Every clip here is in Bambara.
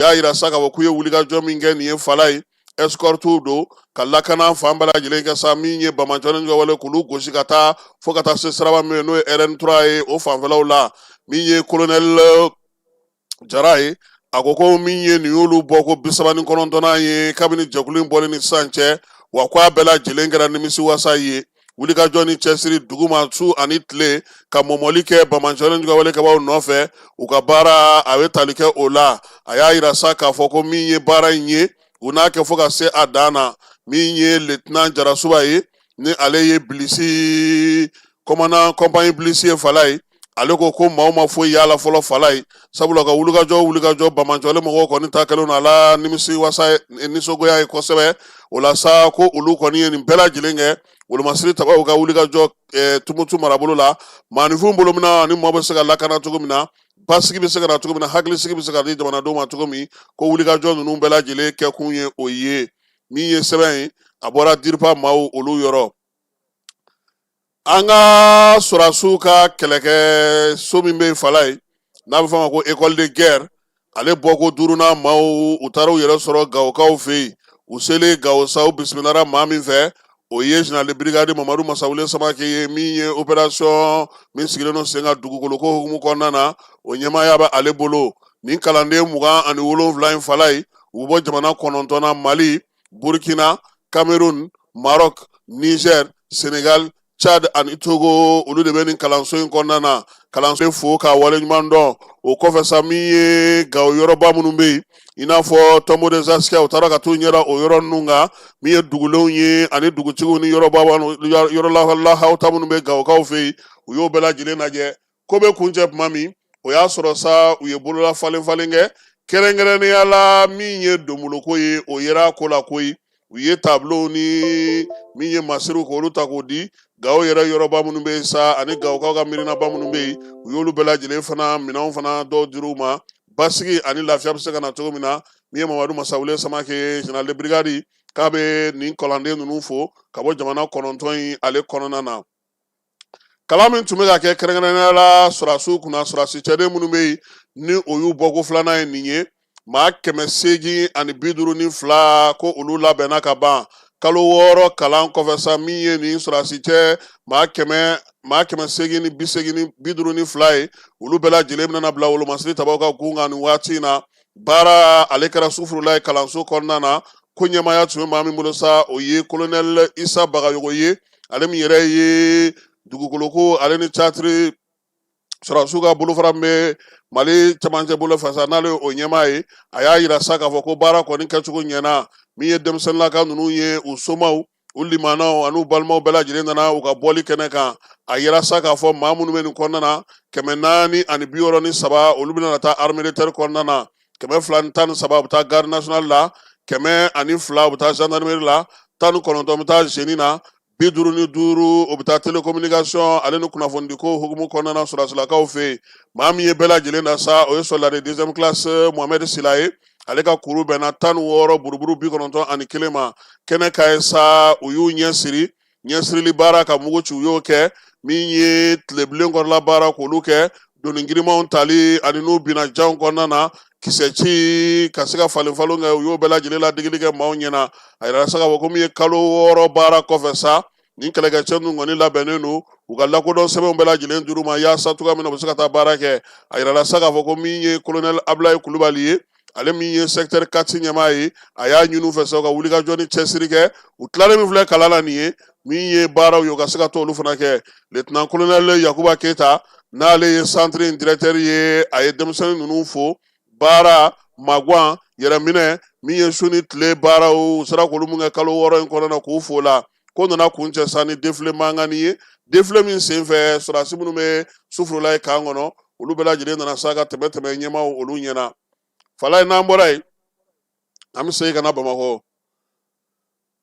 Y'a yira sa k'a fɔ k'u ye wulikajɔ min kɛ nin ye Falaye, escorte don ka lakana fan bɛɛ lajɛlen kɛ sa, min ye banbaanciwale wale k'olu gosi ka taa fo ka taa se siraba min n'o ye RN3 ye, o fanfɛlaw la. Min ye colonel Jara ye, a ko ko min ye nin y'olu bɔ ko 39nan ye kabini jɛkulu in bɔli ni sisan cɛ, wa ko a bɛɛ lajɛlen kɛra nimisi wasa ye. Wulikajɔ ni cɛsiri duguma su ani tile ka mɔmɔli kɛ banbaanciwale wale kɛbaaw nɔfɛ, u ka baara a bɛ tali kɛ o la. A y'a yira sa k'a fɔ ko min ye baara in ye, u n'a kɛ fo ka se a dan na. Min ye lieutenant Jarasuba ye, ni ale ye bilisi commandant compagnie bilisi ye Falaye, ale ko ko maaw ma foyi y'a la fɔlɔ Falaye, sabula ka wulikajɔ banbaanciwale mɔgɔw kɔni ta kɛlen don a la nimisi wasa nisɔngoya ye kosɛbɛ. O la sa, ko olu kɔni ye nin bɛɛ lajɛlen kɛ wolomasiri tabaw ka wulikajɔ Tumutu marabolo la, maaninfin bolo min na ni maaw bɛ se ka lakana cogo min na, basigi bɛ se ka na cogo min na, hakilisigi bɛ se ka di jamanadenw ma cogo min, ko wulikajɔ ninnu bɛɛ lajɛlen kɛkun ye o ye. Min ye sɛbɛn ye, a bɔra DIRPA maaw olu yɔrɔ. An ka sɔrɔdasiw ka kɛlɛkɛ so min bɛ yen Falaye, n'a bɛ fɔ a ma ko école de guerre, ale bɔko duurunan maaw, u taara u yɛrɛ sɔrɔ Gawokaw fɛ yen. U selen Gawo sa, u bisimilara maa min fɛ, o ye général de brigade Mamadu Masawule Samake ye, min ye opération min sigilen don sen kan dugukolo ko hukumu kɔnɔna na, o ɲɛmaaya bɛ ale bolo. Nin kalanden 27 in Falaye, u bɔ jamana 9 na: Mali, Burkina, Cameroun, Maroc, Niger, Senegal, Chad ani Togo. Olu de bɛ nin kalanso in kɔnɔna na. Kalanso fo k'a waleɲuman dɔn. O kɔfɛ sa, min ye Gawo yɔrɔba minnu bɛ yen, i n'a fɔ Tombeau des Askia, u taara ka t'u ɲɛda o yɔrɔ ninnu kan, min ye dugulenw ye ani dugutigiw ni yɔrɔba yɔrɔ lahawta minnu bɛ Gawokaw fɛ yen, u y'o bɛɛ lajɛlen lajɛ. Ko bɛ kuncɛ tuma min, o y'a sɔrɔ sa u ye bolola falen falen kɛ, kɛrɛnkɛrɛnnenya la min ye donboloko ye, o yera ko la koyi. U ye tableau ni min ye masiriw k'olu ta k'o di Gawo yɛrɛ yɔrɔba minnu bɛ yen sa, ani Gawokaw ka miirinaba minnu bɛ yen, u y'olu bɛɛ lajɛlen fana minɛnw fana dɔw dir'u ma, basigi ani lafiya bɛ se ka na cogo min na. Min ye Mamadu Masawule Samake, général de brigade, k'a bɛ nin kalanden ninnu fo ka bɔ jamana 9 in ale kɔnɔna na. Kalan min tun bɛ ka kɛ kɛrɛnkɛrɛnnenya la sɔrɔdasiw kunna, sɔrɔdasi cɛden minnu bɛ yen ni o y'u bɔko filanan ye nin ye, maa 852, ko olu labɛnna ka ban kalo 6 kalan kɔfɛ sa. Min ye nin sɔrɔdasi cɛ maa 852 ye, olu bɛɛ lajɛlen bɛna bila wolomasiri tabaw ka gun kan nin waati in na. Baara ale kɛra sufurula ye kalanso kɔnɔna na. Ko ɲɛmaaya tun bɛ maa min bolo sa, o ye colonel Isa Bagayogo ye, ale min yɛrɛ ye dugukoloko ale ni catiri sɔrɔdasiw ka bolofara min bɛ Mali cɛmancɛ bolo fɛ sa, n'ale o ɲɛmaa ye. A y'a yira sa k'a fɔ ko baara kɔni kɛcogo ɲɛna. Min ye denmisɛnninlaka ninnu ye, u somaw, u limanaw ani u balimaw bɛɛ lajɛlen nana u ka bɔli kɛnɛ kan. A yira sa k'a fɔ maa minnu bɛ nin kɔnɔna na, 463, olu bɛna taa armée de terre kɔnɔna na, 213 u bɛ taa garde nationale la, 102 u bɛ taa gendarmerie la, 19 bɛ taa génie na, 55 o bɛ taa télécommunication ale ni kunnafonidiko hukumu kɔnɔna na sɔrɔdasilakaw fɛ yen. Maa min ye bɛɛ lajɛlen na sa, o ye soldat de deuxième classe Mohamed Sila ye. Ale ka kuru bɛnna 16 buruburu 91 ma. Kɛnɛ ka ye sa, u y'u ɲɛsiri ɲɛsirili baara ka mugu ci, u y'o kɛ. Min ye tilebilen kɔrɔla baara, k'olu kɛ, doni girimanw tali ani n'u binna janw kɔnɔna na, kisɛ ci ka se ka falen falen kɛ, u y'o bɛɛ lajɛlen ladegeli kɛ maaw ɲɛna. A yɛrɛ sa k'a fɔ ko min ye kalo 6 baara kɔfɛ sa, nin kɛlɛkɛcɛ ninnu kɔni labɛnnen don, u ka lakodɔn sɛbɛnw bɛɛ lajɛlen dir'u ma yaasa cogoya min na u bɛ se ka taa baara kɛ. A yirala sa k'a fɔ ko min ye colonel Abulayi Kulubali ye, ale min ye secteur 4 ɲɛmaa ye, a y'a ɲini u fɛ sa u ka wulikajɔ ni cɛsiri kɛ. U tilalen min filɛ kalan na nin ye, min ye baaraw ye, u ka se ka to olu fana kɛ. Lieutenant colonel Yakuba Keyita, n'ale ye centre in directeur ye, a ye denmisɛnnin ninnu fo baara magan yɛrɛminɛ min ye su ni tile baaraw, u sera k'olu mun kɛ kalo 6 in kɔnɔna na, k'u fo la. Ko nana kuncɛ sa ni défilé mankanni ye, défilé min senfɛ sɔrɔdasi minnu bɛ sufurula ye camp kɔnɔ, olu bɛɛ lajɛlen nana sa ka tɛmɛ tɛmɛ ɲɛmaaw olu ɲɛna. Falaye, n'an bɔra yen, an bɛ segin ka na Bamakɔ.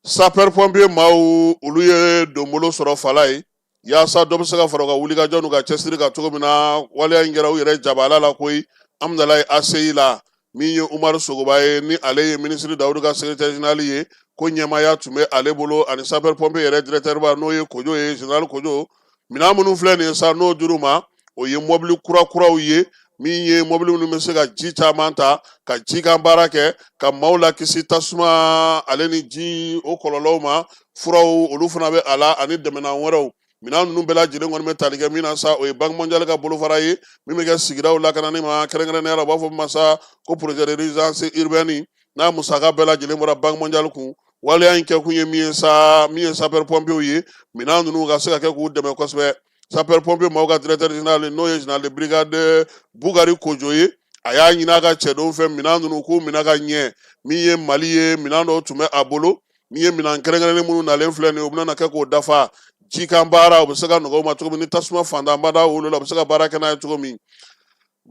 Sapeur pompier maaw, olu ye donbolo sɔrɔ Falaye, yaasa dɔ bɛ se ka fara u ka wulikajɔ n'u ka cɛsiri kan cogo min na. Waleya in kɛra u yɛrɛ jabala la koyi. Amudalayi ACI la, min ye Umaru Sogoba ye, ni ale ye minisiri Dawudu ka secrétaire général ye, ko ɲɛmaaya tun bɛ ale bolo, ani sapeur pompier yɛrɛ directeur ba, n'o ye Kojo ye, général Kojo. Minɛn minnu filɛ nin ye sa, n'o dir'u ma, o ye mɔbili kura kuraw ye. Min ye mɔbili minnu bɛ se ka ji caman ta ka ji kan baara kɛ ka maaw lakisi tasuma ale ni ji o kɔlɔlɔw ma, furaw olu fana bɛ a la ani dɛmɛnan wɛrɛw. Minɛn ninnu bɛɛ lajɛlen kɔni bɛ tali kɛ min na sa, o ye Banque mondiale ka bolofara ye min bɛ kɛ sigidaw lakanani ma, kɛrɛnkɛrɛnnenya la u b'a fɔ min ma sa ko projet de résilience urbaine, n'a musaka bɛɛ lajɛlen bɔra Banque mondiale kun. Waleya in kɛkun ye min ye sa, min ye sapeur pompiers ye, minɛn ninnu ka se ka kɛ k'u dɛmɛ kosɛbɛ. Sapeur pompier maaw ka directeur général, n'o ye général de brigade Bukari Kojo ye, a y'a ɲini a ka cɛdenw fɛ minɛn ninnu k'u minɛ ka ɲɛ. Min ye Mali ye, minɛn dɔw tun bɛ a bolo. Min ye minɛn kɛrɛnkɛrɛnnen minnu nalen filɛ nin ye, u bɛna kɛ k'o dafa. Jikan baara, u bɛ se ka nɔgɔya u ma cogo min, ni tasuma fantanba da olu la, u bɛ se ka baara kɛ n'a ye cogo min.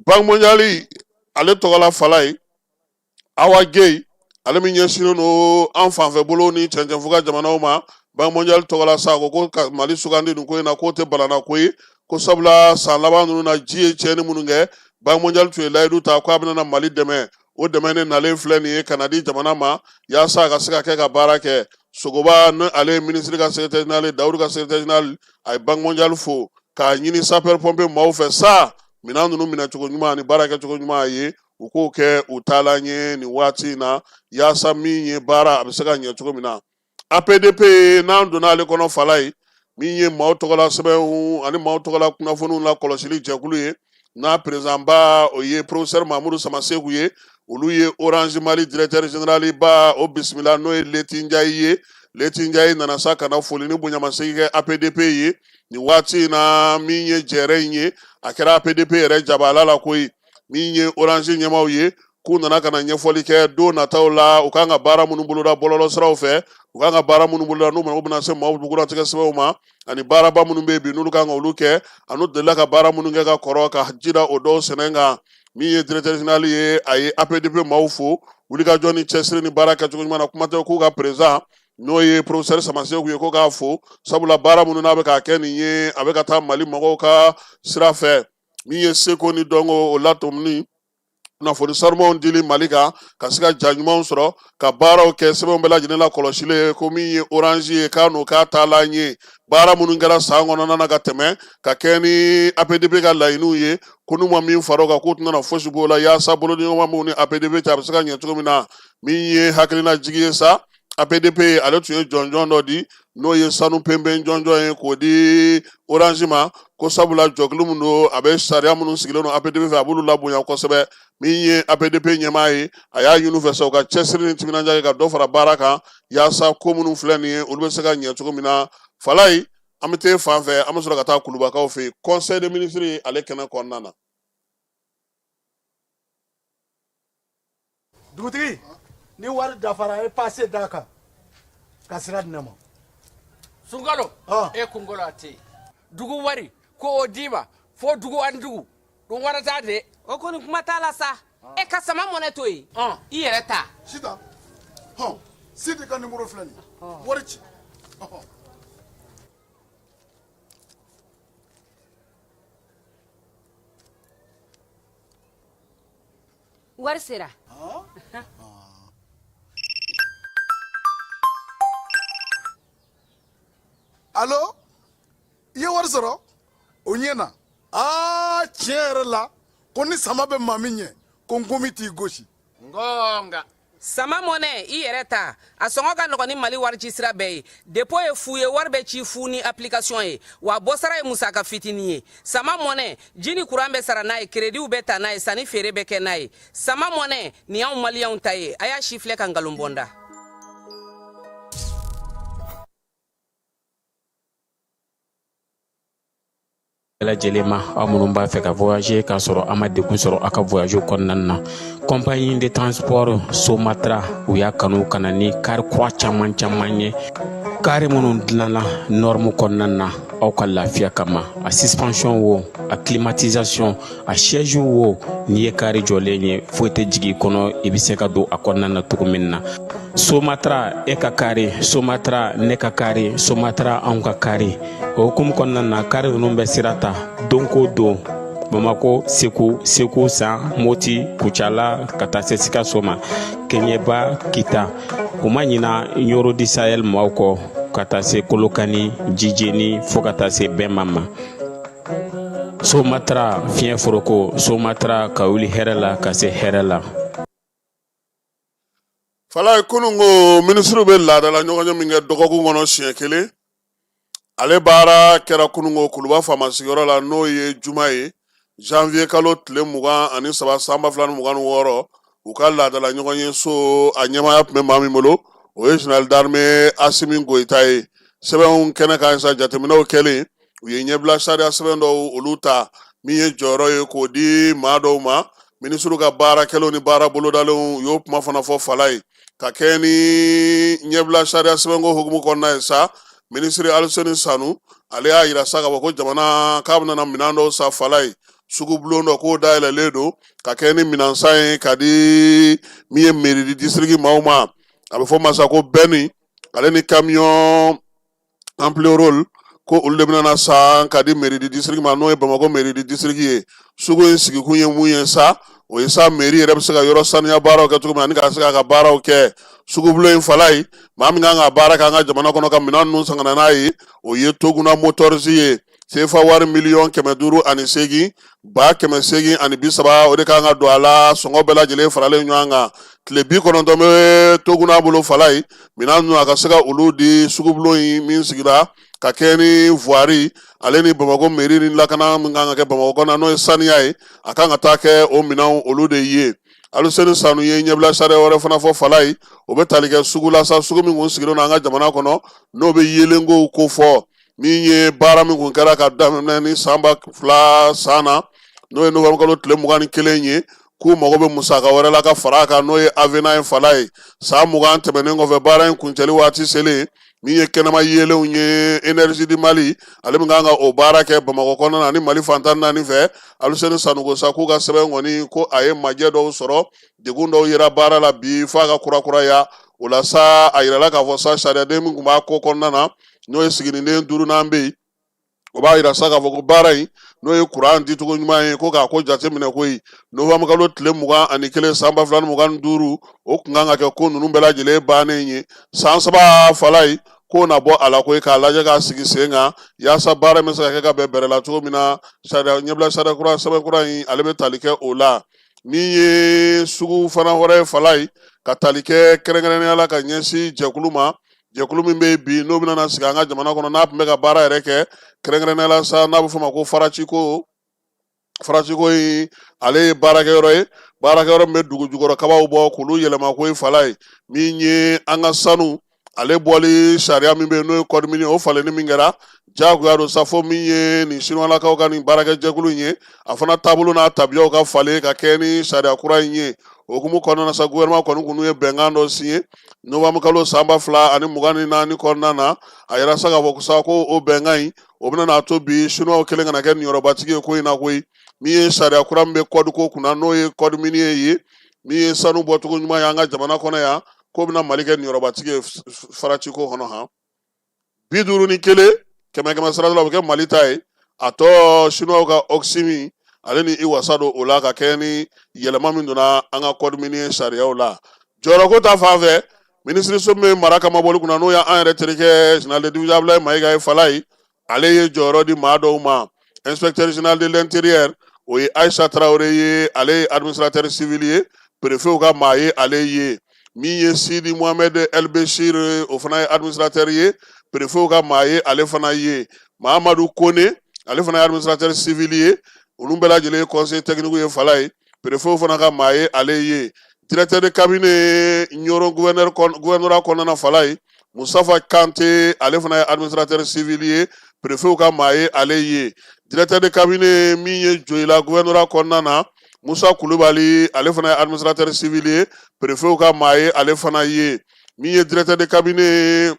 Banque mondiale ale tɔgɔla fala ye Awa Gueye, ale min ɲɛsinnen don an fanfɛ bolo ni cɛncɛnfuga jamanaw ma Banque mondiale tɔgɔla sa, ko ka Mali sugandi nin ko in na, k'o tɛ balana ko ye, ko sabula san laban ninnu na, ji ye tiɲɛni minnu kɛ, Banque mondiale tun ye layidu ta ko a bɛna Mali dɛmɛ. O dɛmɛ de nalen filɛ nin ye ka na di jamana ma yaasa a ka se ka kɛ ka baara kɛ. Sogoba, ni ale ye minisiri ka secrétaire général, Dawudu ka secrétaire général, a ye Banque mondiale fo k'a ɲini sapeur pompier maaw fɛ sa, minɛn ninnu minɛcogo ɲuman ani baara kɛcogo ɲuman ye, u k'o kɛ u taalan ye nin waati in na, yaasa min ye baara a bɛ se ka ɲɛ cogo min na. APDP, n'an donna ale kɔnɔ fala ye, min ye maaw tɔgɔla sɛbɛnw ani maaw tɔgɔla kunnafoniw la kɔlɔsili jɛkulu ye, n'a président ba o ye professeur Mamudu Samaseku ye, olu ye Orange Mali directeur général ba o bisimila, n'o ye Leti Njayi ye. Leti Njayi nana sa ka na foli ni bonyamasegin kɛ APDP ye nin waati in na. Min ye jɛrɛ in ye, a kɛra APDP yɛrɛ jabala la koyi. Min ye Orange ɲɛmaaw ye, k'u nana ka na ɲɛfɔli kɛ don nataw la, u kan ka baara minnu boloda bɔlɔlɔ siraw fɛ, u kan ka baara minnu boloda n'u mago bɛna se maaw bugunnatigɛ sɛbɛnw ma, ani baaraba minnu bɛ yen bi n'olu kan ka olu kɛ, ani delila ka baara minnu kɛ ka kɔrɔ, ka ji da o dɔw sɛnɛ kan. Min ye directeur général ye, a ye APDP maaw fo wulikajɔ ni cɛsiri ni baara kɛcogo ɲuman na. Kuma tɛ k'u ka président, n'o ye professeur Samaseku ye, ko k'a fo, sabula baara minnu n'a bɛ k'a kɛ nin ye, a bɛ ka taa Mali mɔgɔw ka sira fɛ. Min ye seko ni dɔnko o latɔmuni, kunnafoni sanumanw dili Mali kan, ka se ka ja ɲumanw sɔrɔ ka baaraw kɛ, sɛbɛnw bɛɛ lajɛlen la kɔlɔsilen, ko min ye Orange ye, k'a n'o k'a taalan ye baara minnu kɛra san kɔnɔna na ka tɛmɛ, ka kɛ ni APDP ka laɲiniw ye, ko n'u ma min fara o kan, k'u tɛna fosi b'o la, yaasa bolodiɲɔgɔnma minnu ni APDP cɛ, a bɛ se ka ɲɛ cogo min na. Min ye hakilina jigi ye sa, APDP ale tun ye jɔnjɔn dɔ di, n'o ye sanu penpen jɔnjɔn ye, k'o di Orange ma, ko sabula jɔkulu min don, a bɛ sariya minnu sigilen don APDP fɛ, a b'olu labonya kosɛbɛ. Min ye APDP ɲɛmaa ye, a y'a ɲini u fɛ sa, u ka cɛsiri ni timinandiya kɛ ka dɔ fara baara kan, yaasa ko minnu filɛ nin ye, olu bɛ se ka ɲɛ cogo min na. Falayi, an bɛ taa fan fɛ, an bɛ sɔrɔ ka taa Kulubakaw fɛ yen, conseil des ministres ale kɛnɛ kɔnɔna na. Dugutigi, ni wari dafara, e pase d'a kan ka sira di ne ma. Sunkalo, e kunkolo a tɛ dugu wari ko o d'i ma fo dugu ani dugu dun wara t'a de. O kɔni kuma t'a la sa, e ka sama mɔnɛ to yen, i yɛrɛ ta. Sitan, hɔn, Sidi ka nimoro filɛ nin ye, wari ci. Wari sera. Alo, i ye wari sɔrɔ? O ɲɛna. Aa, tiɲɛ yɛrɛ la, ko ni sama bɛ maa min ɲɛ, ko nkomi t'i gosi. Ngonga. Sama mɔnɛ, i yɛrɛ ta, a sɔngɔ ka nɔgɔn ni Mali warici sira bɛɛ ye. Dépôt ye fu ye, wari bɛ ci fu ni application ye, wa bɔsara ye musaka fitinin ye. Sama mɔnɛ, ji ni kuran bɛ sara n'a ye, kerediw bɛ ta n'a ye, sanni feere bɛ kɛ n'a ye. Sama mɔnɛ nin y'anw maliyɛnw ta ye. A y'a sifilɛ ka nkalon bɔ n da. Bɛɛ lajɛlen ma, aw minnu b'a fɛ ka voyager k'a sɔrɔ a ma degun sɔrɔ aw ka voyage kɔnɔna na, compagnie de transport Somatra, u y'a kanu ka na ni kari kura caman caman ye, kari minnu dilanna norme kɔnɔna na aw ka lafiya kama. A suspension wo, a climatisation, a siège wo, n'i ye kari jɔlen ye, foyi tɛ jigin i kɔnɔ, i bɛ se ka don a kɔnɔna na cogo min na. Somatra, e ka kari, Somatra, ne ka kari, Somatra, anw ka kari. O hukumu kɔnɔna na, kari ninnu bɛ sira ta don ko don Bamako, Segu, Segu San, Moti, Kucala, ka taa se Sikaso ma, Kɛɲɛba, Kita. U ma ɲina Ɲoro du Sahel maaw kɔ, ka taa se Kolokani, Jijeni, fo ka taa se Bɛnba ma. Somatra fiɲɛ foroko, Somatra ka wuli hɛrɛ la ka se hɛrɛ la. Falaye, kunun ko minisiriw bɛ laadala ɲɔgɔnye min kɛ dɔgɔkun kɔnɔ siɲɛ kelen, ale baara kɛra kunun ko Kuluba faama sigiyɔrɔ la, n'o ye juma ye, janvier kalo tile 23 san 2026. U ka laadala ɲɔgɔnye so, a ɲɛmaaya tun bɛ maa min bolo, o ye général d'armée Asimi Goyita ye. Sɛbɛnw kɛnɛ kan sa, jateminɛw kɛlen, u ye ɲɛbila sariya sɛbɛn dɔw olu ta, min ye jɔyɔrɔ ye k'o di maa dɔw ma minisiriw ka baara kɛlenw ni baara bolodalenw. U y'o kuma fana fɔ Falaye. Ka kɛɲɛ ni ɲɛbila sariya sɛbɛnko hukumu kɔnɔna ye sa, minisiri Aluseni Sanu, ale y'a yira sa k'a fɔ ko jamana k'a bɛna minɛn dɔw san Falaye. Sugubulon dɔ k'o dayɛlɛlen don ka kɛɲɛ ni minɛnsan ye ka di min ye mairie du district maaw ma, a bɛ fɔ ma sa ko benne, ale ni camion ampliroll, ko olu de bɛna na san ka di mairie du district ma, n'o ye Bamakɔ mairie du district ye. Sugu in sigikun ye mun ye sa? O ye sa, mairie yɛrɛ bɛ se ka yɔrɔ saniya baaraw kɛ cogo min ani ka se k'a ka baaraw kɛ. Sugubulon in Falaye, maa min kan ka baara kɛ an ka jamana kɔnɔ ka minɛn ninnu san ka na n'a ye, o ye Toguna Motors ye. Sefa wari 508 830, o de kan ka don a la. Sɔngɔ bɛɛ lajɛlen faralen ɲɔgɔn kan, tile 90 bɛ Toguna bolo Falaye, minɛn ninnu a ka se ka olu di sugubulon in min sigira ka kɛ ni voirie, ale ni Bamakɔ mairie ni lakana min kan ka kɛ Bamakɔ kɔnɔ, n'o ye saniya ye, a kan ka taa kɛ o minɛnw olu de ye. Aluseni Sanu ye ɲɛbila sariya wɛrɛ fana fɔ Falaye, o bɛ tali kɛ sugu la sa, sugu min kun sigilen don an ka jamana kɔnɔ, n'o bɛ yeelenkow ko fɔ. Min ye baara min kun kɛra ka daminɛ ni san 2000 san na, n'o ye novembre kalo tile 21 ye, k'u mago bɛ musaka wɛrɛ la ka fara a kan, n'o ye avenant ye Falaye. San 20 tɛmɛnen kɔfɛ, baara in kuncɛli waati selen, min ye kɛnɛma yeelenw ye, Énergie du Mali, ale min kan ka o baara kɛ Bamakɔ kɔnɔna na ani Mali fan 14 fɛ, Aluseni Sanu ko sa k'u ka sɛbɛn kɔni ko a ye majɛ dɔw sɔrɔ, degun dɔw yera baara la bi f'a ka kurakuraya. O la sa, a yirala k'a fɔ sa, sariyaden min tun b'a ko kɔnɔna na, n'o ye siginiden duurunan bɛ yen, o b'a yira sa k'a fɔ ko baara in, n'o ye kuran dicogo ɲuman ye, ko k'a ko jateminɛ koyi. Novembre kalo tile 21 san 2025, o kun kan ka kɛ ko ninnu bɛɛ lajɛlen bannen ye. San 3 Falaye, k'o na bɔ a la koyi, k'a lajɛ k'a sigi sen kan yaasa baara in bɛ se ka kɛ ka bɛn bɛrɛ la cogo min na. Sariya ɲɛbila sariya kura, sɛbɛn kura in, ale bɛ tali kɛ o la. Min ye sugu fana wɛrɛ ye Falaye, ka tali kɛ kɛrɛnkɛrɛnnenya la ka ɲɛsin jɛkulu ma, jɛkulu min bɛ bi n'o bɛna na sigi an ka jamana kɔnɔ, n'a tun bɛ ka baara yɛrɛ kɛ kɛrɛnkɛrɛnnenya la sa, n'a bɛ f'o ma ko Faraciko. Faraciko in, ale ye baarakɛyɔrɔ ye, baarakɛyɔrɔ min bɛ dugu jukɔrɔ kabaw bɔ k'olu yɛlɛma koyi Falaye. Min ye an ka sanu ale bɔli sariya min bɛ yen, n'o ye code minier, o falenni min kɛra, jagoya don sa fo min ye nin sinuwalakaw ka nin baarakɛjɛkulu in ye, a fana taabolo n'a tabiyaw ka falen ka kɛ ni sariya kura in ye. O hukumu kɔnɔna na sa, gouvernement kɔni kun ye bɛnkan dɔ signé novembre kalo san 2024 kɔnɔna na. A yira sa k'a fɔ sa ko o bɛnkan in, o bɛna n'a to bi sinuwaw kelen kana kɛ niyɔrɔbatigi ye ko in na koyi. Min ye sariya kura min bɛ code ko kunna, n'o ye code minier ye, min ye sanu bɔcogo ɲuman ye an ka jamana kɔnɔ yan, k'o bɛna Mali kɛ niyɔrɔbatigi ye farati ko kɔnɔ han. 51 kɛmɛ kɛmɛ sara la, o bɛ kɛ Mali ta ye, a tɔ sinuwaw ka Oxxim, ale ni i wasa don o la ka kɛɲɛ ni yɛlɛma min donna an ka code minier sariyaw la. Jɔyɔrɔko ta fan fɛ, minisiriso min bɛ mara kamabɔli kunna, n'o y'an yɛrɛ terikɛ général de division Abdoulaye Mayiga ye Falaye, ale ye jɔyɔrɔ di maa dɔw ma. Inspecteur général de l'intérieur, o ye Ayisa Tarawele ye, ale ye administrateur civil ye, préfet ka maa ye ale ye. Min ye Sidi Mohamed El Bechir, o fana ye administrateur ye, préfet ka maa ye ale fana ye. Mahamadu Kone, ale fana ye administrateur civil ye. Olu bɛɛ lajɛlen ye conseiller technique ye Falaye, préfet fana ka maa ye ale ye. Directeur de cabinet Ɲɔrɔ gouverneur gouvernorat kɔnɔna Falaye, Mustafa Kante, ale fana ye administrateur civil ye, préfet ka maa ye ale ye. Directeur de cabinet min ye Joyila gouvernorat kɔnɔna na, Musa Kulubali, ale fana ye administrateur civil ye, préfet ka maa ye ale fana ye. Min ye directeur de cabinet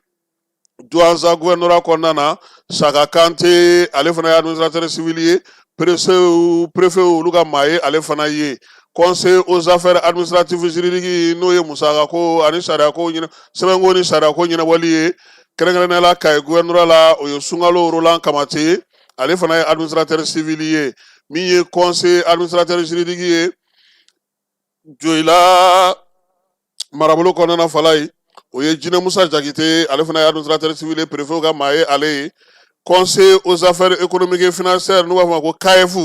Douentza gouvernorat kɔnɔna na, Saka Kante, ale fana ye administrateur civil ye, préfet olu ka maa ye ale fana ye. Conseiller aux affaires administratives juridiques, n'o ye musaka ko ani sariya ko ɲɛna, sɛbɛnko ni sariya ko ɲɛnabɔli ye, kɛrɛnkɛrɛnnenya la Kayi gouvernorat la, o ye Sunkalo Roland Kamate ye, ale fana ye administrateur civil ye. Min ye conseiller administrateur juridique ye Joyila marabolo kɔnɔna Falaye, o ye Jinɛ Musa Jakite, ale fana ye administrateur civil ye, préfet ka maa ye ale ye. Conseil aux affaires économiques et financières, n'u b'a fɔ ma ko CAEF,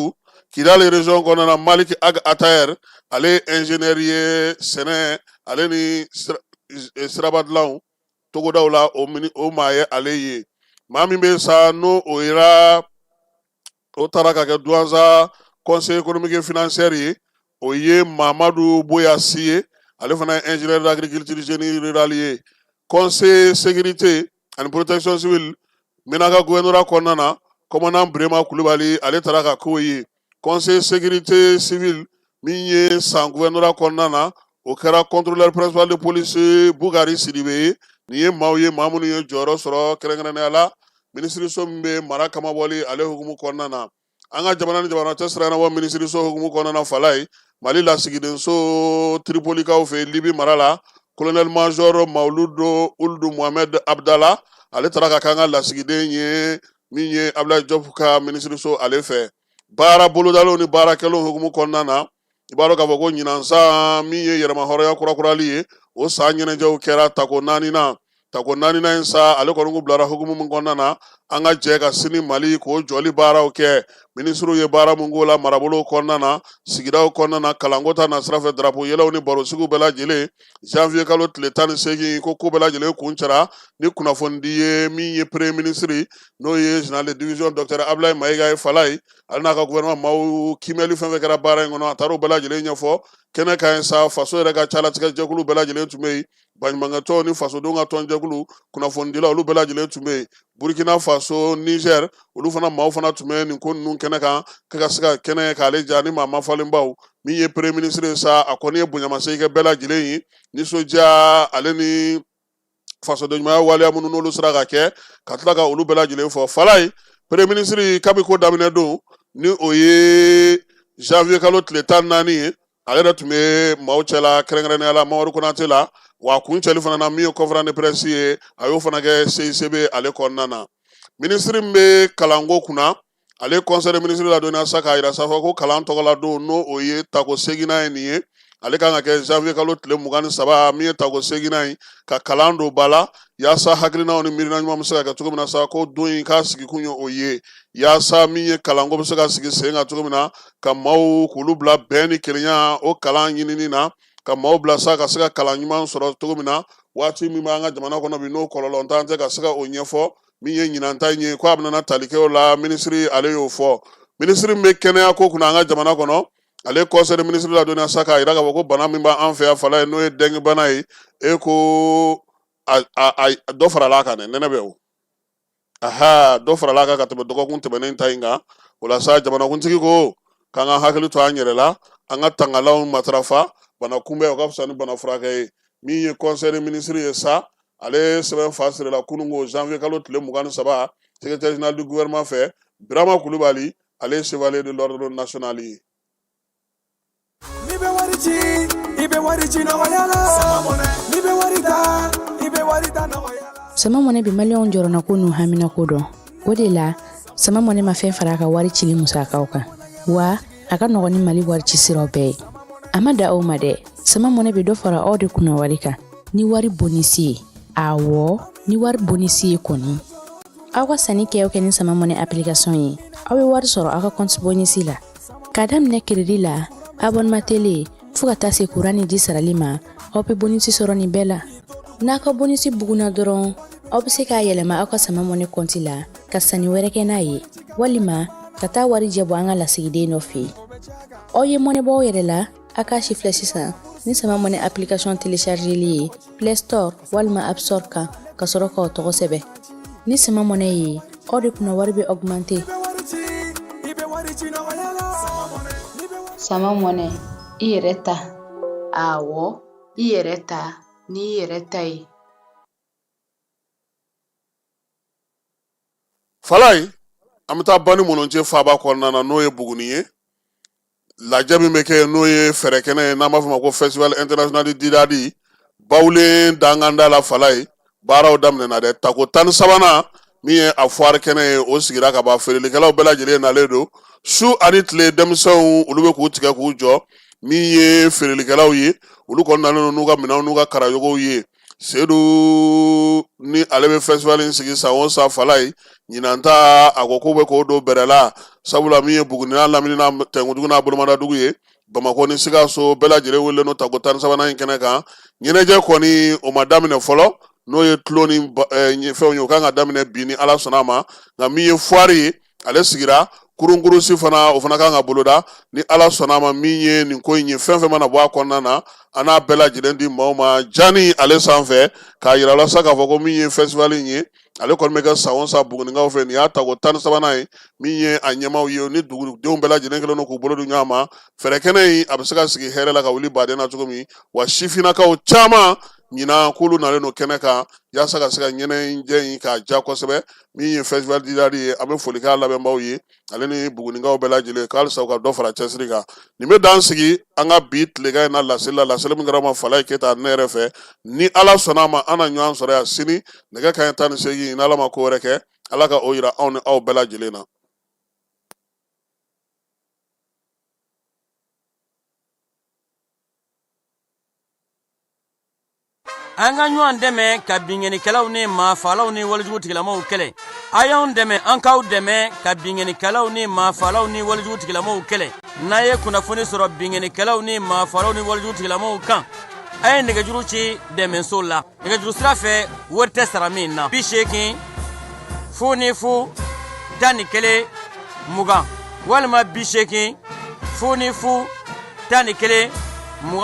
Kidali région kɔnɔna na, Malik Ag Ataher, ale ye ingénieur ye sɛnɛ ale ni siraba dilanw togodaw la, o mini o maa ye ale ye. Maa min bɛ sa, n'o o yera, o taara ka kɛ Douentza conseil économique et financier ye, o ye Mamadu Boya Si ye. Ale fana ye ingénieur d'agriculture, génie rural ye. Conseil sécurité ani protection civile, Menaka gouvernorat kɔnɔna na, commandant Burema Kulubali, ale taara ka k'o ye. Conseil sécurité civile min ye San gouvernorat kɔnɔna na, o kɛra contrôleur principal de police Bugari Sidibe ye. Nin ye maaw ye, maa minnu ye jɔyɔrɔ sɔrɔ kɛrɛnkɛrɛnnenya la minisiriso min bɛ mara kamabɔli ale hukumu kɔnɔna na. An ka jamana ni jamana cɛ sira ɲɛnabɔ minisiriso hukumu kɔnɔna na, Falaye, Mali lasigidenso Tiripolikaw fɛ Libi mara la, colonel major Mawuludu Uludu Mohamed Abdala, ale taara ka k'an ka lasigiden ye min ye Abdoulaye Diop ka minisiriso ale fɛ. Baara bolodalenw ni baara kɛlenw hukumu kɔnɔna na, i b'a dɔn k'a fɔ ko ɲinan san min ye yɛrɛmahɔrɔnya kurakurali ye, o san ɲɛnajɛw kɛra tako naaninan. Tako naaninan in sa, ale kɔni kun bilara hukumu min kɔnɔna na, an ka jɛ ka sini Mali k'o jɔli baaraw kɛ. Minisiriw ye baara mun k'o la marabolow kɔnɔna na, sigidaw kɔnɔna na, kalanko ta nasira fɛ, darapo yɛlɛw ni barosigiw bɛɛ lajɛlen. Janvier kalo tile 18, ko ko bɛɛ lajɛlen kuncɛra ni kunnafonidi ye min ye premier ministre, n'o ye général de division docteur Abdoulaye Mayiga ye. Falaye, ale n'a ka gouvernement maaw, kiimɛli fɛn fɛn kɛra baara in kɔnɔ, a taar'o bɛɛ lajɛlen ɲɛfɔ kɛnɛ kan yen sa. Faso yɛrɛ ka calatigɛ jɛkulu bɛɛ lajɛlen tun bɛ yen, baɲumankɛtɔnw ni fasodenw ka tɔnjɛkulu, kunnafonidilaw, olu bɛɛ lajɛlen tun bɛ yen. Burkina Faso, Niger, olu fana maaw fana tun bɛ nin ko ninnu kɛnɛ kan ka se ka kɛnɛ k'ale ja ni maa mafalenbaw. Min ye premier ministre ye sa, a kɔni ye bonyamasegin kɛ bɛɛ lajɛlen ye, nisɔndiya ale ni fasodenɲumanya waleya minnu n'olu sera ka kɛ, ka tila ka olu bɛɛ lajɛlen fɔ. Falaye, premier ministre, kabi ko daminɛ don, ni o ye janvier kalo tile 14 ye, ale yɛrɛ tun bɛ maaw cɛla, kɛrɛnkɛrɛnnenya la Mamadu Konate la. Wa kuncɛli fana na, min ye conférence de presse ye, a y'o fana kɛ CICB ale kɔnɔna na. Minisiri min bɛ kalanko kunna, ale conseil des ministres ladɔnniya sa k'a yira sa fɔ ko kalan tɔgɔla don, n'o o ye tako seginnan ye nin ye, ale kan ka kɛ janvier kalo tile 23, min ye tako seginnan ye, ka kalan don ba la yaasa hakilinaw ni miirina ɲuman bɛ se ka kɛ cogo min na sa. Ko don in k'a sigikun ye o ye, yaasa min ye kalanko bɛ se ka sigi sen kan cogo min na, ka maaw k'olu bila bɛn ni kelenya o kalan ɲinini na, ka maaw bila sa ka se ka kalan ɲuman sɔrɔ cogo min na. Waati min b'an ka jamana kɔnɔ bi, n'o kɔlɔlɔntan tɛ, ka se ka o ɲɛfɔ. Min ye ɲinan ta in ye, ko a bɛna tali kɛ o la, minisiri ale y'o fɔ. Minisiri min bɛ kɛnɛya ko kunna an ka jamana kɔnɔ, ale conseil des ministres ladɔnniya sa k'a yira k'a fɔ ko bana min b'an fɛ yan, Falaye, n'o ye dengue bana ye, e ko a a dɔ farala a kan dɛ, nɛnɛ bɛ o aha, dɔ farala a kan ka tɛmɛ dɔgɔkun tɛmɛnen ta in kan. O la sa, jamanakuntigi ko k'an ka hakili to an yɛrɛ la, an ka tangalanw matarafa. Bana kunbɛn, o ka fisa ni bana furakɛ ye. Min ye conseil des ministres ye sa, ale sɛbɛn fa sirila kununko janvier kalo tile 23, secrétaire général du gouvernement fɛ, Birama Kulubali, ale ye chevalier de l'ordre national ye. N'i bɛ wari ci, i bɛ wari ci nɔgɔya la. N'i bɛ wari ta, i bɛ wari ta nɔgɔya la. Sama Mɔnɛ bɛ maliyɛnw jɔrɔnako n'u haminako dɔn. O de la, Sama Mɔnɛ ma fɛn fara a ka wari cili musakaw kan, wa a ka nɔgɔn ni Mali wari ci siraw bɛɛ ye. A ma da o ma dɛ, Sama Mɔnɛ bɛ dɔ fara aw de kunna wari kan ni wari bonisi ye. Awɔ, ni wari bonisi ye kɔni. Aw ka sanni kɛ o kɛ ni Sama Mɔnɛ application ye, aw bɛ wari sɔrɔ aw ka compte bonisi la. K'a daminɛ crédit la, abonnement télé, fo ka taa se kuran ni ji sarali ma, aw bɛ bonisi sɔrɔ nin bɛɛ la. N'a ka bonisi bugunna dɔrɔn, aw bɛ se k'a yɛlɛma aw ka Sama Mɔnɛ kɔnti la ka sanni wɛrɛ kɛ n'a ye, walima ka taa warijɛ bɔ an ka lasigiden dɔ fɛ yen. Aw ye mɔnɛ bɔ aw yɛrɛ la, a k'a si filɛ sisan ni Sama Mɔnɛ application téléchargeli ye Play Store walima App Store kan, ka sɔrɔ k'aw tɔgɔ sɛbɛn. Ni Sama Mɔnɛ ye, aw de kunna wari bɛ augmenter. Sama Mɔnɛ, i yɛrɛ ta. Awɔ, i yɛrɛ ta n'i yɛrɛ ta ye. Falaye, an bɛ taa Bani Mɔnɔncɛ faaba kɔnɔna na, n'o ye Buguni ye. Lajɛ min bɛ kɛ, n'o ye fɛrɛ kɛnɛ ye, n'an b'a fɔ ma ko Festival international du Didadi, Bawulen danganda la, Falaye, baaraw daminɛna dɛ. Tako 13nan min ye a foire kɛnɛ ye, o sigira ka ban. Feerelikɛlaw bɛɛ lajɛlen nalen don su ani tile. Denmisɛnw, olu bɛ k'u tigɛ k'u jɔ. Min ye feerelikɛlaw ye, olu kɔni nalen don n'u ka minɛnw n'u ka karayogow ye. Sedu ni ale bɛ festival in sigi san o san Falaye, ɲinan ta a ko k'u bɛ k'o don bɛrɛ la, sabula min ye Buguni n'a lamini n'a tɛnkudugu n'a bolomadadugu ye, Bamakɔ ni Sikaso bɛɛ lajɛlen welelen don tako 13nan in kɛnɛ kan. Ɲɛnajɛ kɔni o ma daminɛ fɔlɔ, n'o ye tulon ni fɛnw ye, o kan ka daminɛ bi ni Ala sɔnna a ma. Nka min ye foire ye, ale sigira kurunkurusi fana, o fana kan ka boloda ni Ala sɔnna a ma. Min ye nin ko in ye, fɛn fɛn mana bɔ a kɔnɔna na, an n'a bɛɛ lajɛlen di maaw ma jani ale sanfɛ, k'a yira la sa k'a fɔ ko min ye festival in ye, ale kɔni bɛ kɛ san o san Bugunikaw fɛ. Nin y'a tako 13nan ye. Min ye a ɲɛmaaw ye ni dugudenw bɛɛ lajɛlen kɛlen don k'u bolo di ɲɔgɔn ma, fɛɛrɛ kɛnɛ in a bɛ se ka sigi hɛrɛ la ka wuli baden na cogo min wa. Sifinnakaw caman ɲinan k'olu nalen don kɛnɛ kan yaasa ka se ka ɲɛnajɛ in k'a ja kosɛbɛ. Min ye festival du rari ye, an bɛ foli k'a labɛnbaw ye, ale ni Bugunikaw bɛɛ lajɛlen, k'halisa u ka dɔ fara cɛsiri kan. Nin bɛ dan sigi an ka bi tilegan in na laseli la, laseli min kɛra ma Falaye Keyita ne yɛrɛ fɛ. Ni Ala sɔnna a ma, an na ɲɔgɔn sɔrɔ yan sini nɛgɛ kanɲɛ 18, ni Ala ma ko wɛrɛ kɛ. Ala ka o yira anw ni aw bɛɛ lajɛlen na. An ka ɲɔgɔn dɛmɛ ka binkannikɛlaw ni maafalaw ni walejugu tigilamaw kɛlɛ. A y'anw dɛmɛ, an k'aw dɛmɛ ka binkannikɛlaw ni maafalaw ni walejugu tigilamaw kɛlɛ. N'a ye kunnafoni sɔrɔ binkannikɛlaw ni maafalaw ni walejugu tigilamaw kan, a ye nɛgɛjuru ci dɛmɛso la nɛgɛjuru sira fɛ, wari tɛ sara min na: 80 0 0 11 20 walima 80 0 0 11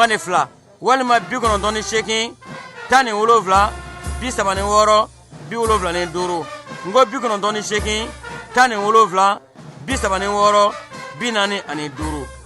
22 walima 98 17 36 75. N ko 98 17 36 45.